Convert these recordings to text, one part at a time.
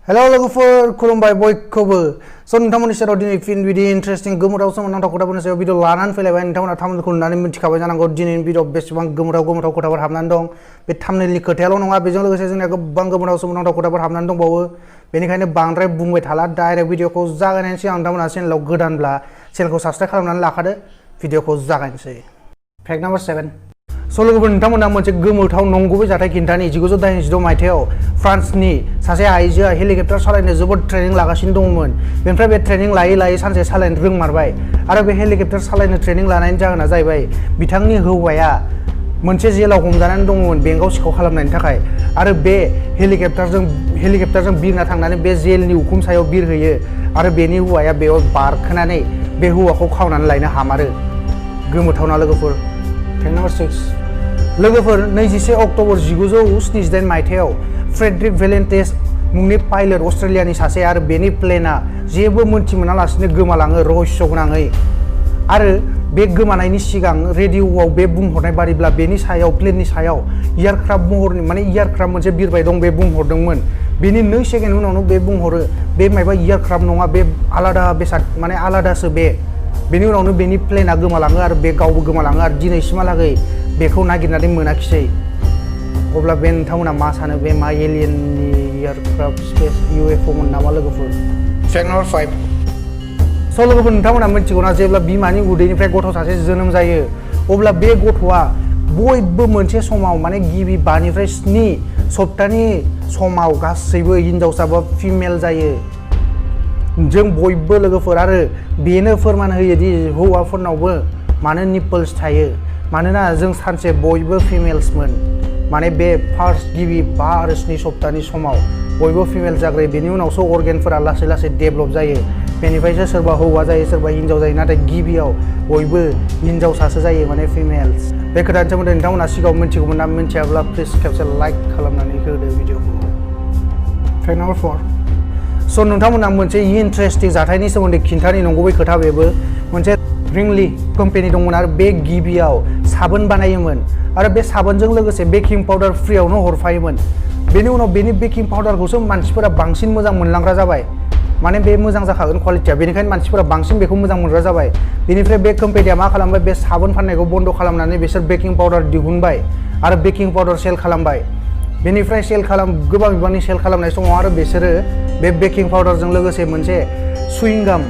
Hello लोगोफोर खुलुमबाय बयखौबो स' नोंथांमोननि सेराव दिनै फिन बिदि इन्टारेस्टिं गोमोथाव सोमोनांथाव खोथाफोरनि सायाव भिडिअ लानानै फैलायबाय। नोंथांमोना थामनेलखौ नुनानै मिथिखाबाय जानांगौ दिनैनि भिडिअआव बेसेबां गोमोथाव खोथाफोर हाबनानै दं। बे थामनेलनि खोथायाल' नङा, बेजों लोगोसे जोंनिया गोबां गोमोथाव सोमोनांथाव खोथाफोर हाबनानै दंबावो। बेनिखायनो बांद्राय बुंबाय थाला, डाइरेक्ट भिडिअखौ जागायनायनि सिगां नोंथांमोना चेनेलाव गोदानब्ला चेनेलखौ साबस्क्राइब खालामनानै लाखादो। भिडिअखौ जागायनोसै। Fact number 7। स' लोगोफोर, नोंथांमोना मोनसे गोमोथाव नंगुबै जाथाय खिन्थानि। 1986 मायथाइयाव फ्रान्सनि सासे आइजोआ हेलिकप्टार सालायनो जोबोद ट्रेनिं लागासिनो दंमोन। बेनिफ्राय बे ट्रेनिं लायै सानसे सालायनो रोंमारबाय आरो बे हेलिकप्टार सालायनो ट्रेनिं लानायनि जाहोना जाहैबाय बिथांनि हौवाया मोनसे जेलाव हमजानानै दंमोन बेंकाव सिखाव खालामनायनि थाखाय। आरो बे हेलिकप्टारजों बिरना थांनानै बे जेलनि उखुम सायाव बिरहैयो आरो बेनि हौवाया बेयाव बारखोनानै बे हौवाखौ खावनानै लायनो हामारो। गोमोथावना लोगोफोर। Fact number 6। लोगोफोर, 21 अक्ट'बर 1978 मायथाइयाव फ्रेडरिक भेलेन्टेस मुंनि पाइलट अस्ट्रेलियानि सासे आरो बेनि प्लेनआ जेबो मोनथिमोनालासिनो गोमालाङो रहस्य गोनाङै। आरो बे गोमानायनि सिगां रेडिअ'आव बे बुंहरनाय बादिब्ला बेनि सायाव प्लेननि सायाव एयारक्राफ्ट महरनि एयारक्राफ्ट मोनसे बिरबाय दं बे बुंहरदोंमोन। बेनि 2 सेकेन्ड उनावनो बे बुंहरो बे मायबा एयारक्राफ्ट नङा, बे आलादा बेसाद आलादासो बे। बेनि उनावनो बेनि प्लेनआ गोमालाङो आरो बे गावबो गोमालाङो आरो दिनैसिमहालागै बेखौ नागिरनानै मोनाखिसै। अब्ला बे नोंथांमोना मा सानो, बे मा एलियननि एयारक्राफ्ट स्पेस UFOमोन नामा लोगोफोर? Fact number 5। स' लोगोफोर, नोंथांमोना मिथिगौना जेब्ला बिमानि उदैनिफ्राय गथ' सासे जोनोम जायो अब्ला बे गथ'आ बयबो मोनसे समाव गिबि 5 निफ्राय 7 सप्तानि समाव गासैबो हिनजावसा बा फिमेल जायो। जों बयबो लोगोफोर, आरो बेनो फोरमान होयो दि हौवाफोरनावबो मानो निप्पल्स थायो। मानोना जों सानसे बयबो फिमेल्समोन। बे गिबि 5 आरो 7 सप्तानि समाव बयबो फिमेल जाग्रोयो। बेनि उनावसो अर्गेनफोरा लासै डेभेलप जायो। बेनिफ्रायसो सोरबा हौवा जायो, सोरबा हिनजाव जायो। नाथाय गिबियाव बयबो हिनजावसासो जायो, फिमेल्स। बे खोथानि सोमोन्दै नोंथांमोना सिगाङाव मिथिगौमोन ना? मिथियाब्ला प्लिज खेबसे लाइक खालामनानै होदो भिडिअखौ। Fact number 4। स' नोंथांमोना मोनसे इन्टारेस्टिं जाथायनि सोमोन्दै खिन्थानि नंगुबै खोथा। बेबो मोनसे रिंली कम्पेनि दंमोन आरो बे गिबियाव साबोन बानायोमोन आरो बे साबोनजों लोगोसे बेकिं पाउडार फ्रियावनो हरफायोमोन। बेनि उनाव बेनि बेकिं पाउडारखौसो मानसिफोरा बांसिन मोजां मोनलांग्रा जाबाय। बे मोजां जाखागोन क्वालिटिया, बेनिखायनो मानसिफोरा बांसिन बेखौ मोजां मोनग्रा जाबाय। बेनिफ्राय बे कम्पेनिया मा खालामबाय, बे साबोन फाननायखौ बन्द' खालामनानै बिसोर बेकिं पाउडार दिहुनबाय आरो बेकिं पाउडार सेल खालामबाय। बेनिफ्राय गोबां बिबांनि सेल खालामनाय समाव आरो बिसोरो बे बेकिं पाउडारजों लोगोसे मोनसे सुइंगाम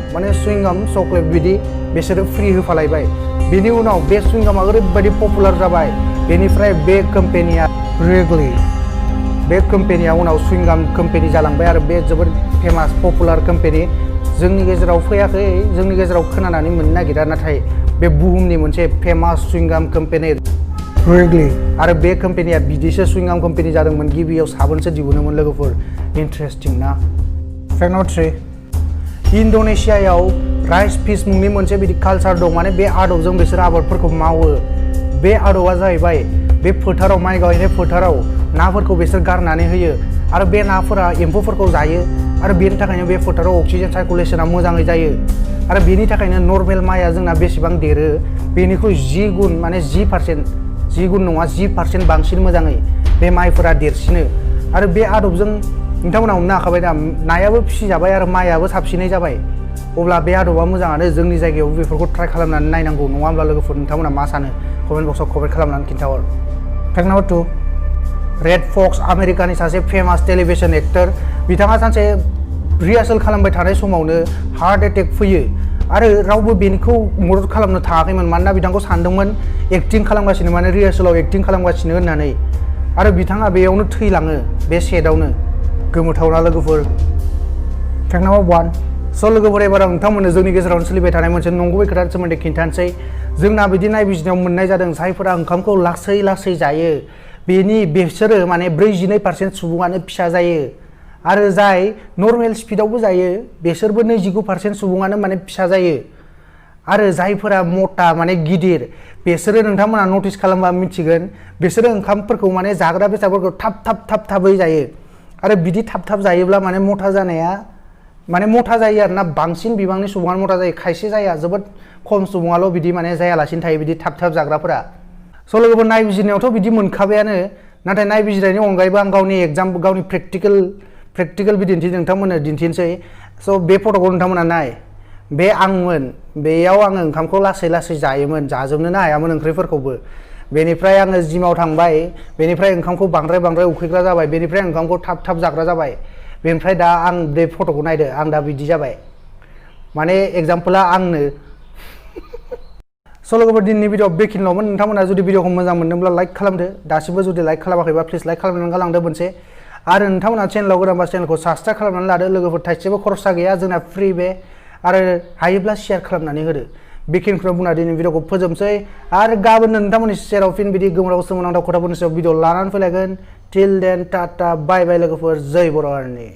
चकलेट बिदि बिसोरो फ्रि होफालायबाय। बेनि उनाव बे सुइंगामा ओरैबायदि पपुलार जाबाय। बेनिफ्राय बे कम्पेनिया उनाव सुइंगाम कम्पेनि जालांबाय आरो बे जोबोद फेमास पपुलार कम्पेनि। जोंनि गेजेराव फैयाखै, जोंनि गेजेराव खोनानानै मोननो नागिरा, नाथाय बे बुहुमनि मोनसे फेमास सुइंगाम कम्पेनि आरो बे कम्पेनिया बिदिसो सुइंगाम कम्पेनि जादोंमोन। गिबियाव साबोनसो दिहुनोमोन लोगोफोर। इन्टारेस्टिं ना? Fact number 3। इन्ड'नेसियायाव राइस फिश मुंनि मोनसे बिदि कालचार दं। बे आदबजों बिसोर आबादफोरखौ मावो। बे आदबा जाहैबाय बे फोथाराव, माइ गायनाय फोथाराव नाफोरखौ बिसोर गारनानै होयो आरो बे नाफोरा एम्फौफोरखौ जायो आरो बेनि थाखायनो बे फोथाराव अक्सिजेन सार्कुलेसना मोजाङै जायो। आरो बेनि थाखायनो नर्मेल माइआ जोंना बेसेबां देरो बेनिख्रुइ 10 गुन नङा 10% बांसिन मोजाङै बे माइफोरा देरसिनो। आरो बे आदबजों नोंथांमोना हमनो हाखाबाय दा, नायाबो फिसिजाबाय आरो माइआबो साबसिनै जाबाय। अब्ला बे आदबा मोजाङानो। जोंनि जायगायावबो बेफोरखौ ट्राइ खालामनानै नायनांगौ, नङा होमब्ला लोगोफोर? नोंथांमोना मा सानो कमेन्ट बक्सआव कमेन्ट खालामनानै खिन्थाहर। Fact number 2। रेड फक्स, आमेरिकानि सासे फेमास टेलिभिजन एक्टर। बिथाङा सानसे रिहार्सेल खालामबाय थानाय समावनो हार्ट एटेक फैयो आरो रावबो बेनिखौ मदद खालामनो थाङाखैमोन। मानोना बिथांखौ सानदोंमोन एक्टिं खालामगासिनो, रिहार्सेलाव एक्टिं खालामगासिनो होननानै। आरो बिथाङा बेयावनो थैलाङो, बे सेटआवनो। गोमोथावना लोगोफोर। Fact number 1। स' लोगोफोर, एबार आं नोंथांमोननो जोंनि गेजेरावनो सोलिबाय थानाय मोनसे नंगुबै खोथानि सोमोन्दै खिन्थानोसै। जोंना बिदि नायबिजिरनायाव मोननाय जादों, जायफोरा ओंखामखौ लासै जायो बिसोरो 42% सुबुङानो फिसा जायो। आरो जाय नर्मेल स्पिडावबो जायो बिसोरबो 29% सुबुङानो फिसा जायो। आरो जायफोरा मटा गिदिर बिसोरो, नोंथांमोना नटिस खालामबा मिथिगोन, बिसोरो ओंखामफोरखौ जाग्रा बेसादफोरखौ थाबै जायो। आरो बिदि थाब जायोब्ला मटा जानाया मटा जायो आरोना। बांसिन बिबांनि सुबुङानो मटा जायो, खायसे जाया, जोबोद खम सुबुङाल' बिदि जायालासिनो थायो बिदि थाब जाग्राफोरा। स' लोगोफोर, नायबिजिरनायावथ' बिदि मोनखाबायानो, नाथाय नायबिजिरनायनि अनगायैबो आं गावनि प्रेक्टिकल बिदिन्थि नोंथांमोननो दिन्थिनोसै स' बे फट'खौ नोंथांमोना नाय बे आंमोन बेयाव आङो ओंखामखौ लासै लासै जायोमोन जाजोबनोनो हायामोन ओंख्रिफोरखौबो बेनिफ्राय आङो जिमाव थांबाय बेनिफ्राय ओंखामखौ बांद्राय उखैग्रा जाबाय बेनिफ्राय ओंखामखौ थाब जाग्रा जाबाय बेनिफ्राय दा आं बे फट'खौ नायदो आं दा बिदि जाबाय माने एग्जाम्पला आंनो स' लोगोफोर दिनैनि भिडिअ बेखिनिल'मोन नोंथांमोना जुदि भिडिअखौ मोजां मोनदोंब्ला लाइक खालामदो दासिमबो जुदि लाइक खालामाखैबा प्लिज लाइक खालामनानै गालांदो मोनसे आरो नोंथांमोना चेनेलाव गोदानबा चेनेलखौ साबसक्राइब खालामनानै लादो लोगोफोर थाइसेबो खरसा गैया जोंना फ्रि बे आरो हायोब्ला शेयार खालामनानै होदो बेखिनिखौनो बुंना दिनै भिडिअखौ फोजोबसै आरो गाबोन नोंथांमोननि सेराव फिन बिदि गोमोथाव सोमोनांथाव खोथाफोरनि सायाव भिडिअ लानानै फैलायगोन टिल देन टाटा बाय बाय लोगोफोर जय बर' हारिनि